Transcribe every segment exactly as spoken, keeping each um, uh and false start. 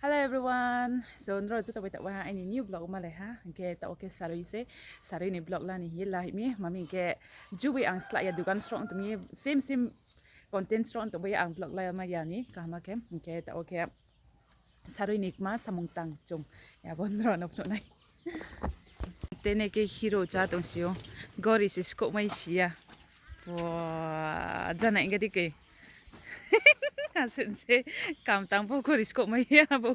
Hello everyone, so nrao joto bai taoh wo ha aini new vlog malai ha, hing khe taoh wo khe sarui se, sarui ni vlog la ni hing ye la hih mi, mami hing khe juboi ang slái ya dugan sroh tong ye, same same content sroh tong bai ang vlog la mai ya ni kaham khe, hing khe taoh wo khe sarui ni kma samung tang chung, abo nrao no phnuh nai. Tene khe hero chá tong si ou, gori se skouh mai si ya. Pua, jana hing khe di khe. Asuh se kam tang pho gori skouh mai ya bo.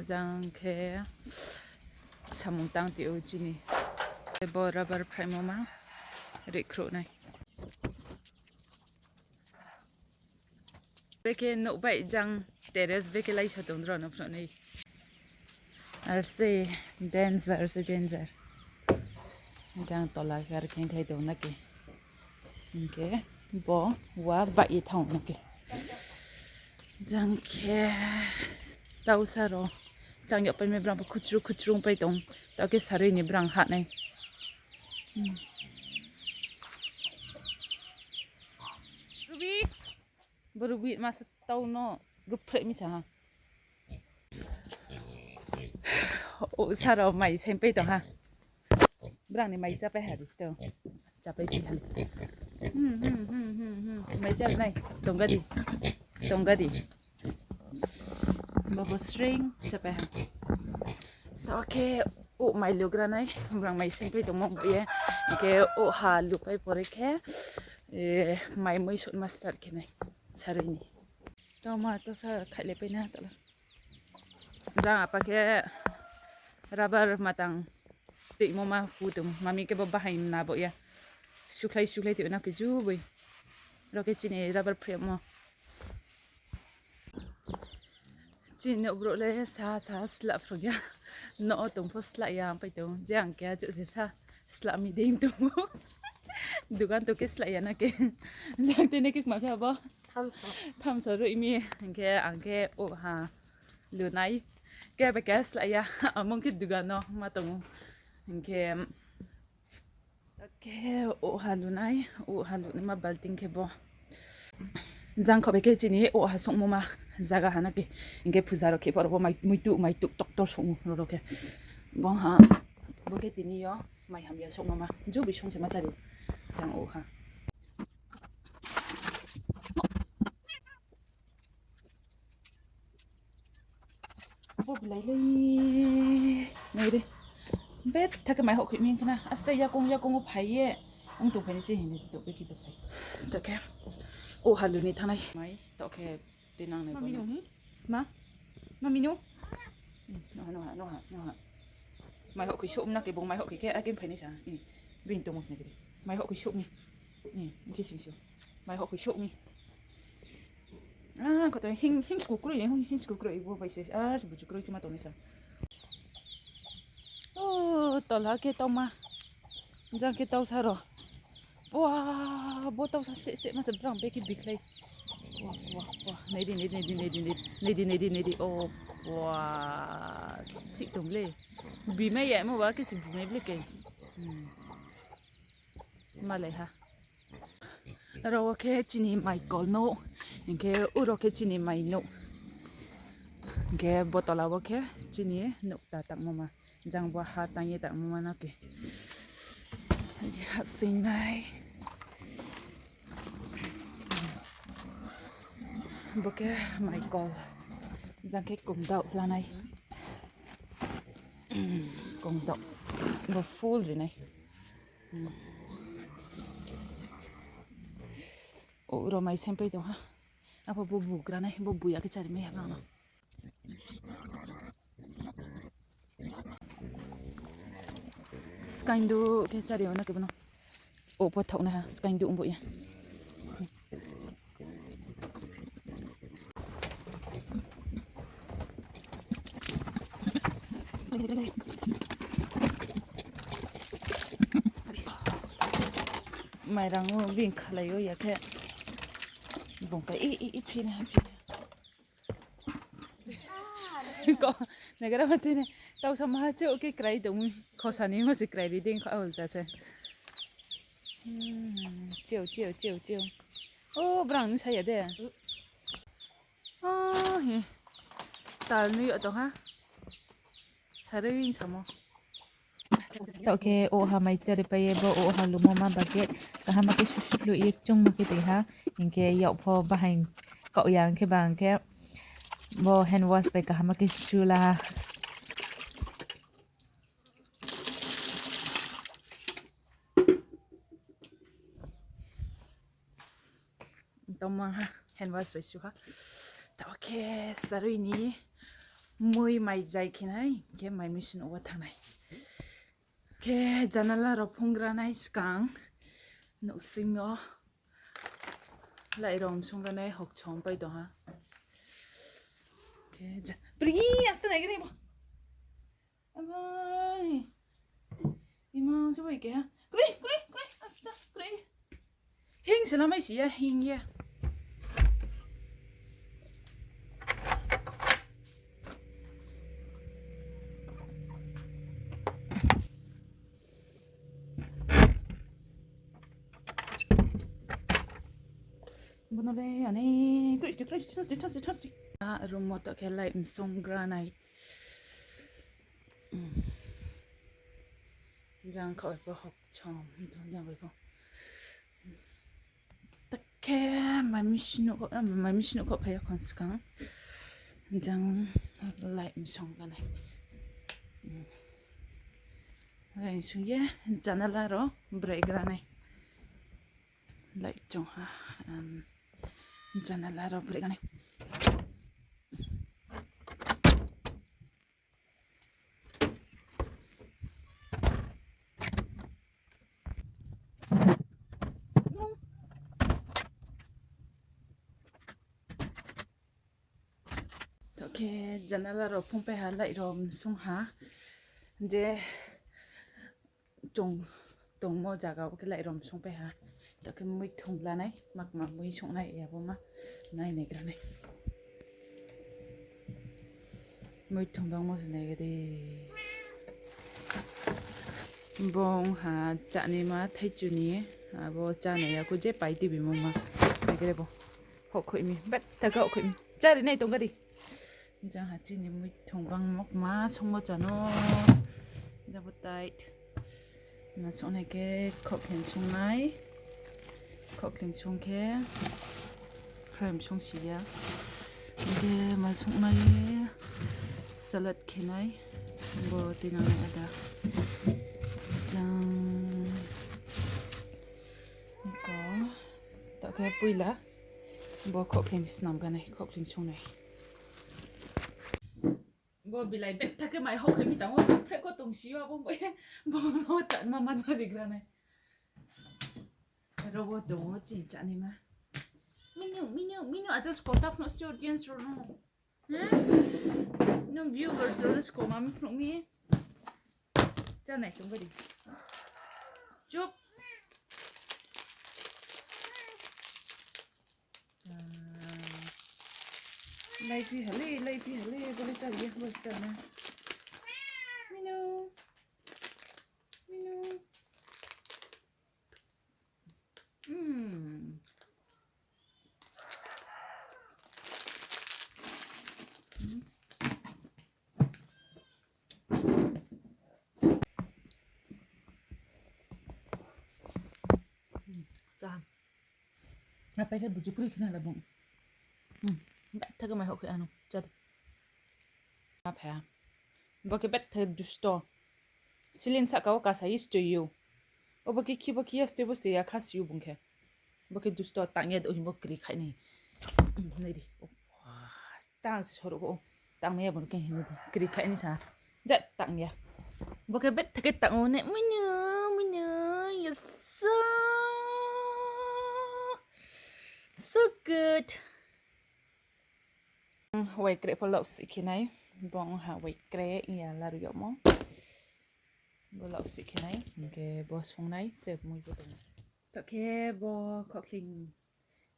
Jang khe samung tang ti ou chini. Bo rubber phraimo ma rikkhruh nai. Bekhe nouh bai jang terrace bekhe lai sa tong rao no phnuh nai. Ar se danger, se danger. Jang tola khe ar khe khlai tong na khe. Hing khe bo wa baih ye thanng na khe. Jang khe tausa rao chang yagpai mi brang pho khuchru khuchru pai tong. Taoh khe sarui ni brang hah nai. Rubi. Bo Rubi ma se tau no ruhphreh mi sa ha. O, sa rao mai saingpai tong ha. Brang ni mai chápai ha di sto. Chápai phi ha. Mai chá nai. Tongga di. Tongga di. Bo bo sring chápai ha. Taoh khe o mai lugra nai. Brang mai saingpai tongmo bo ye. Hing khe o ha lupai pore khe, mai mui sotma start khe nai. Sarui ni. Tau ma tau sa khaihlaipai na tala. Jang apa khe rubber matang tuimo ma hu tong, mami khe bo bahai na bo ya. Sukhlai sukhlai tuimo na khe juboi. Ro khe chini rubber phremo. Chini nouh brouh le sa sa slah phrung ya. Nouh wo tong pho slah ya pai tong. Je ang khe achouh se sa slah mi dei tong ou. Dugan tong khe slah ya na khe. Jang tini khe kma khe abo. Thamso roi mi, hing khe ang khe o ha lunai. Khe bai khe slah ya, amung khe dugan no ma tong ou. Hing khe, khe o ha lunai, o ha lunaima balting khe bo. Jang kho bai khe chini o ha songmo ma zaga ha na khe. Hing khe puja rao khe pho rao bo mai, muitu, maitu, toktor songmo rao khe. Bo ha, bo khe tini yo mai hamya songmo ma. Juboi song se ma chári. Jang o ha. Bo belai le nai re. Betha khe mai hohkhoi mi khna. Aste yakong yakong wo phai ye. Ong tong phai ni se hing di to be ki to phai. To khe. O ha luni thanng nai. Mai to khe tinang nai bo. Mami no hi? Ma? Mami no? Noha, noha, noha, noha. Mai hohkhoi souh na khe bung mai hohkhoi khe akin phai ni sa. Bini tongmo sini khe di. Mai hohkhoi souh mi. Khe sing sou. Mai hohkhoi souh mi. Ah, kho to hing, hing sku kroi, hing, hing sku kroi, bo bai se, ah, se buchu kroi khe ma tong ni sa. O, tola khe tau ma. Jang khe tau sa rao. Bua, bo tau sa se, se ma se brang be khe bikhlai. Bua, bua, bua. Nai di, nai di, nai di, nai di, nai di, nai di, nai di. O, bua. Thik tong le. Bimai ya mo ba khe se bumai ble khe. Malai ha. Aro wo khe chini mai kol nouh, hing khe uro khe chini mai nouh. Hing khe bo tola wo khe chini nouh ta tangmo ma. Jang bo ha tang ye tangmo ma no khe. Hahsoing nai. Bo khe mai kol. Jang khe kongdaoh la nai. Kongdaoh. Bo full ri nai. O, ro mai saingpai tong ha. Apho bo bugra nai, bo buya khe chári mai ya brao no. Skaindu khe chári o na khe bo no. O, pho thaoh nai ha, skaindu ong bo ya. Mairang o bini khalai o ya khe bung ka i, i, i phi na ha phi. Ko, nagra ma tini, tau sa ma ha chouh khe krai tong mi, khosa ni ma se krai ri dei kha ulta se. Chiu, chiu, chiu, chiu. O, brang ni sa ya de. O, hi. Tal ni yo tong ha. Sarui samo. Taoh khe o ha mai chari pai ye bo o ha lumo ma ba khe kaham khe suslu ye chungma khe tei ha. Hing khe yak pho bahai kaoh ya hing khe ba hing khe bo hand wash bai kaham khe su la ha. Tongma ha, hand wash bai su ha. Taoh khe sarui ni mui mai jai khe nai, khe mai machine wo thanng nai. Khe janala rao phunggra nai skang, nouhsing yo light rao msunggra nai hokchom pai tong ha. Khe ja-, pri, asta nai gri bo. Abai. Ima se bai keha. Kroi, kroi, kroi. Asta, kroi. Hing se lamai si ya, hing ya. Bono le ani, kroi, kroi, thasi, thasi, thasi. A, room wo taoh khe light msunggra nai. Jang khaoh bai pho hokchom, jang bai pho. Taoh khe mai machine nuh kho, mai machine nuh kho phai ya khon skang. Jang light msung ga nai. Light msung ye janala rao braigra nai. Light chung ha, janala rao braigra nai. Taoh khe janala rao phungpai ha, light rao msung ha. Je chung tongmo zaga wo khe light rao msungpai ha. Taoh khe muithung la nai, makma mui sung nai, abo ma nai naigra nai. Muithung bangmo se nai gadi. Bung ha chanaima thaichu ni, abo chánai ya kho je pai tibimo ma. Naigra bo. Houhkhoih mi, betha khe houhkhoih mi. Chári nai tong gadi. Jang ha chini muithung bangmo kma sungmo chá no. Jang bo tight. Ma sung nai khe khohkhling sung nai. Khohkhling sung khe, khlai msung si ya. Hing khe ma sung nai, salad khe nai. Bo tinang nai ada. Jang. Ko, taoh khe poila. Bo khohkhling snam ga nai, khohkhling sung nai. Bo bilai betha khe mai houhkhoi mi tang ou, phreh kho tongsi yo, abo bo, bo no chánma ma chárigra nai. Aro bo tong ou, chini chánaima. Minu, minu, minu, aja skota phnuh se audience rao no. Nung viewers rao no skoma mi phnuh mi. Chánai tong bari. Chup. Laiphi ha le, laiphi ha le, bo le chári ya, bo se chánai. Minu. Minu. Chá. Apai khe buju kroi khna la bung. Betha khe mai houhkhoi ano, chá di. Aphai ha. Bo khe betha dusto. Silin sahka wo kasa ye stoi ou. Obo khe khi bo khe ya stoi bo stoi ya khasi ou bung khe. Bo khe dusto tang ya do hing bo kri khai nai. Nai di. Tang se soro ou. Tang mai ya bo no khe hing di. Kri khai ni sa. Ja tang ya. Bo khe betha khe tang ou ne. Minu, minu, yes. So, so good. Waikreh pho laohsih khe nai. Bung ha waikreh ya laru yagmo. Bo laohsih khe nai. Hing khe bo sung nai. Tre mui bo tong. Taoh khe bo khohkhling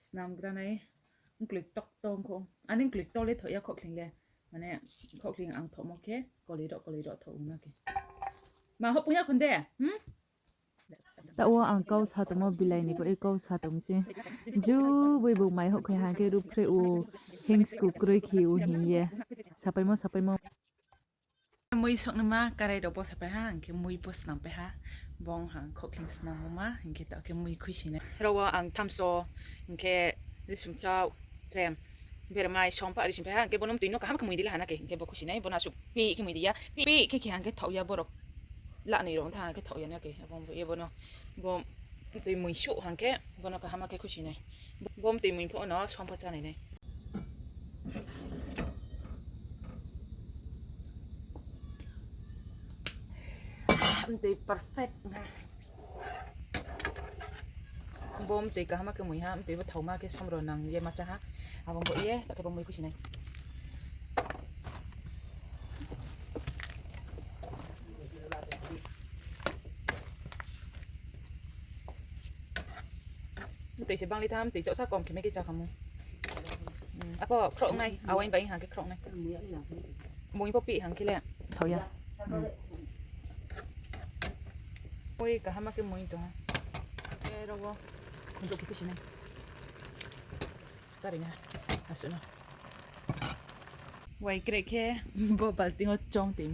snamgra nai. Mkloi ktok tong kho. Ani mkloi ktok le thoh ya khohkhling le. Mane khohkhling ang thohmo khe koloi roh koloi roh thoh ong na khe. Ma houhpung ya khon de? Taoh wo ang kau sa tongmo bilai ni bo e kau sa tong se. Ju boi bung mai houhkhai ha khe ruhphreh ou, hingskuk kroi khe ou hing ye. Sapaimo, sapaimo. Mui soknaima karai rao bo sapai ha, hing khe mui pho snampai ha. Bong hang khouhkhling snammo ma, hing khe taoh khe mui khuisi nai. Ro wo ang thamso, hing khe risumchau, phrem, bermai, som pha rising pai ha, hing khe bono mtoi no kaham khe mui di la ha na khe, hing khe bo khuisi nai, bono asuh pih khe mui di ya, pih khe khe hang khe thaoh ya borok. Lanoi rao ong tha hang khe thaoh ya na khe, abo bo ye bono, bo mtoi mui suh hang khe, bono kaham khe khuisi nai. Bo mtoi mui pho no som pha chánai nai. Mtoi perfect na. Bo mtoi kaham khe mui ha, mtoi bo thaoma khe som ro nang ye ma chá ha. Abo bo ye, taoh khe bo mui khuisi nai. Mtoi se bangli tham, mtoi tohsa kom khe magi chá khamu. Apho khrouh nai, awain bai hang khe khrouh nai. Mui pho pih hang khe le thao ya. Mui kaham khe mui tong ha. Khe ro wo, khunju khe pisi nai. Kari na, asuh no. Waikreh khe bo balting wo chom toi.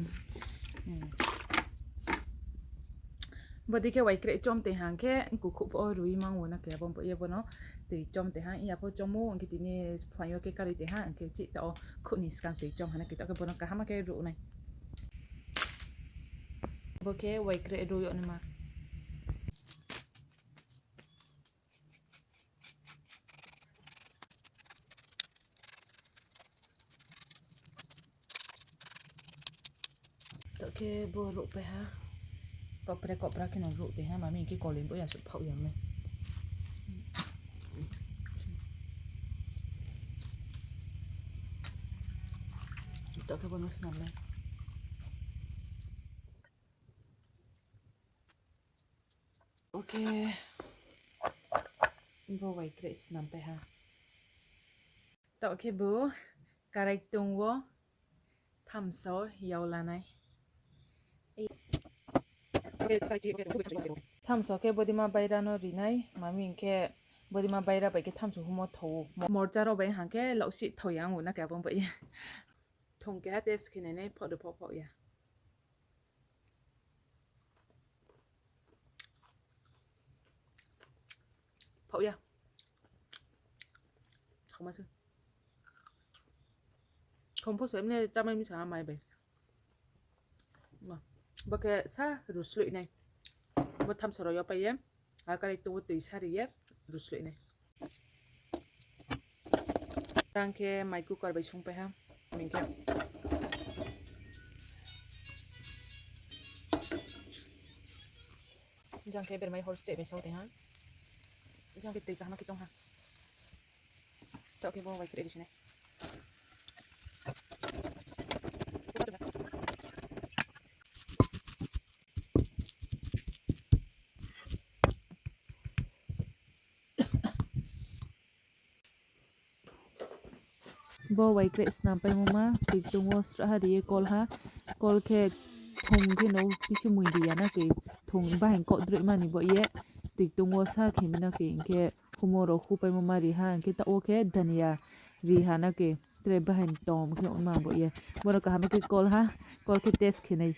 Bodei khe waikreh chom toi hang khe, kukhouh pho rui mang ou na khe, abo bo ye bono toi chom toi ha, iya pho chom ou, hing khe tini phaing yo khe kari toi ha, hing khe chih taoh wo khouh ni skang toi chom ha na khe, taoh khe bono kaham khe ruh nai. Bo khe waikreh rui yag naima. Taoh khe bo ruhpai ha. Kopre kopra khe no ruh toi ha, mami hing khe koloi bo ya suh phaoh ya nai. Taoh khe bono snam nai. Bo waikreh snampai ha. Taoh khe bo karai tong wo thamso yag la nai. Thamso khe bodima baira no ri nai, mami hing khe bodima baira bai khe thamso humo thao ou. Morcha rao bai hang khe lausih thao ya ong ou na khe abo bai ye. Thong keha test khe nai nai, phoh de phoh phoh ya. Phaoh ya. Thaoma se. Thong pho se mne chámai mi sa mai bai. Bo khe sa rusloih nai. Bo thamso rao yo pai ye, a karai tong wo toi sa ri ye rusloih nai. Jang khe mai cooker bai sungpai ha. Hing khe jang khe bermai hor steh bai sao toi ha. Jang khe toi kaham khe tong ha. Taoh khe bo waikreh ri si nai. Bo waikreh snam paimo ma, toi tong wo srahha ri ye kol ha. Kol khe thong khe no pisi mui ri ya na khe, thong bahaing koh droihma ni bo ye toi tong wo sa khe mi na khe, hing khe humo rao hupaimo ma ri ha, hing khe taoh wo khe dhania ri ha na khe, tre bahaing tom khe ongma bo ye. Bono kaham khe kol ha, kol khe test khe nai.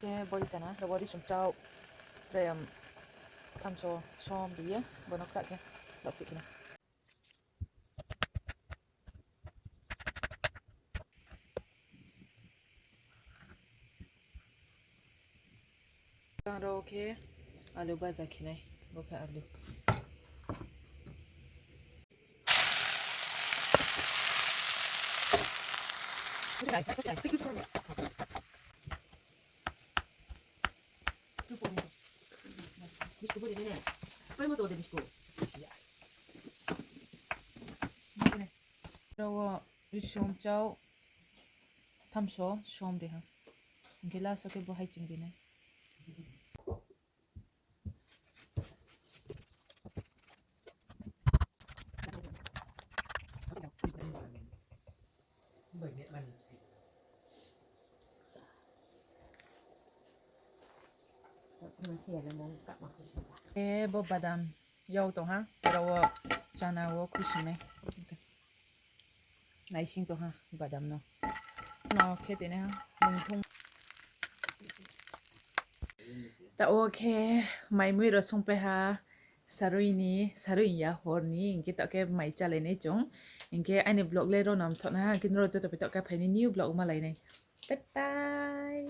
Khe boi chana, ro bo risumchau, rem, thamso som ri ye, bono khrah khe, lausih khe nai. Ro khe alu baja khe nai, bo khe alu. Ro wo risumchau thamso som ri ha. Hing khe last wo khe bo hai ching ri nai. E, bo badam yag tong ha, aro wo chana wo khuisoing nai. Naising tong ha badam no. No khe tini ha, mungthung. Taoh wo khe mai mui rao songpai ha, sarui ni, sarui ya hor ni, hing khe taoh khe mai chálai nai chung. Hing khe aini vlog le ro no mthoh nai ha, hing khe nrao joto bai taoh khe phai ni new vlog malai nai. Bye bye.